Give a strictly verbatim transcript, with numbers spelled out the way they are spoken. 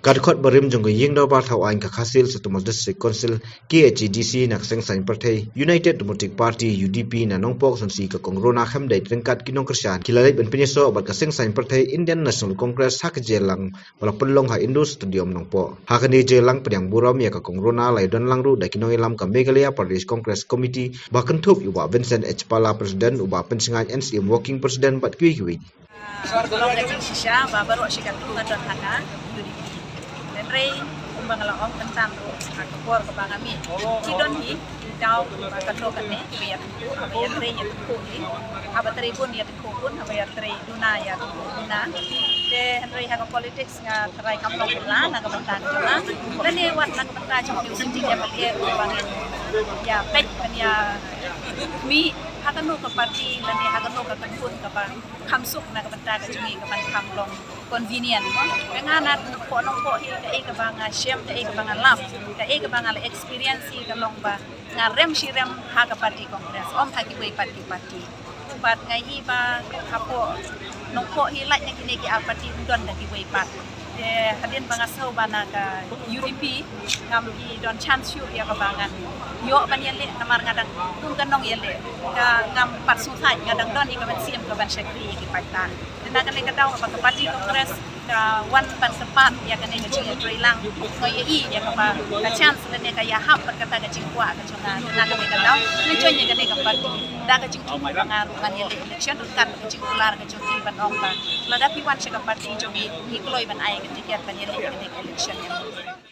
Ka dkhot barim jong ka ïing dorbar thaw aiñ ka Khasi Hills Autonomous District Council, K H A D C, na ka seng saiñ pyrthei United Democratic Party, U D P, na Nongpoh Constituency, ka Kong Rona Khymdeit, ryngkat ki nongkyrshan, ki la leit ban pynïasoh bad ka seng saiñ pyrthei Indian National Congress ha ka jingïalang ba la pynlong ha Indoor Stadium Nongpoh. Ha kane ka jingïalang pdiang burom ïa ka Kong Rona la ïadon lang ruh da ki nongïalam ka Meghalaya Pradesh Congress Committee ba kynthup ïa u Bah Vincent H Pala, President, u Bah Pynsngaid N C M Working President bad kiwei kiwei. Ka long ka jingshisha ba baroh shi katto nga don ha ka U D P. Hynrei kumba nga la ong mynta ruh ha ka por kaba nga mih, ki don hi ki daw ba katto katne kiba ïatyngkhuh, haba ïatrei ïatyngkhuh hi, haba trei bun ïatyngkhuh bun, haba ïatrei duna ïatyngkhuh duna. Te hynrei ha ka politics nga tharai kam long pura na ka bynta ka jong nga, lane wat na ka bynta jong ki u sitting M L A ruh ba ngin ïa peit ban ïa mih ha kano ka party lane ha kano ka kynhun kaba kham suk na ka bynta ka jong ngi, ka ban kham long convenient mo. Te nga na Nongpoh, Nongpoh hi kaei kaba nga shem, kaei kaba nga lap, kaei kaba nga la experience hi ka long ba nga rem shi rem ha ka party Congress, ym ha kiwei pat ki party. Bad nga i ba hapoh Nongpoh hi lait na kine ki ar party, ym don da kiwei pat. Te hadien ba nga siew ba na ka U D P, ngam i don chance shuh ïa kaba ngan ïoh ban ïaleh, namar nga dang kum ka nongïaleh, ka ngam pat sngewthuh, nga dang don ïa ka mynsiem ka ban shakri ïa ki paidbah. Te na kane ka daw haba ka party Congress ka wan ban kyrpad ïa kane ka jingïatreilang, nga ïohi ïa kaba ka chance lane ka ïahap bad kata ka jingkwah ka jong nga. Te na kane ka daw nga join ïa kane ka party da ka jingthmu ba nga ruh ngan ïaleh election ryngkat ka jingkular ka jong ki ban ong ba lada phi wan sha ka party jong ngi, ngi kloi ban ai ka ticket ban ïaleh ïa kane ka election ïa phi.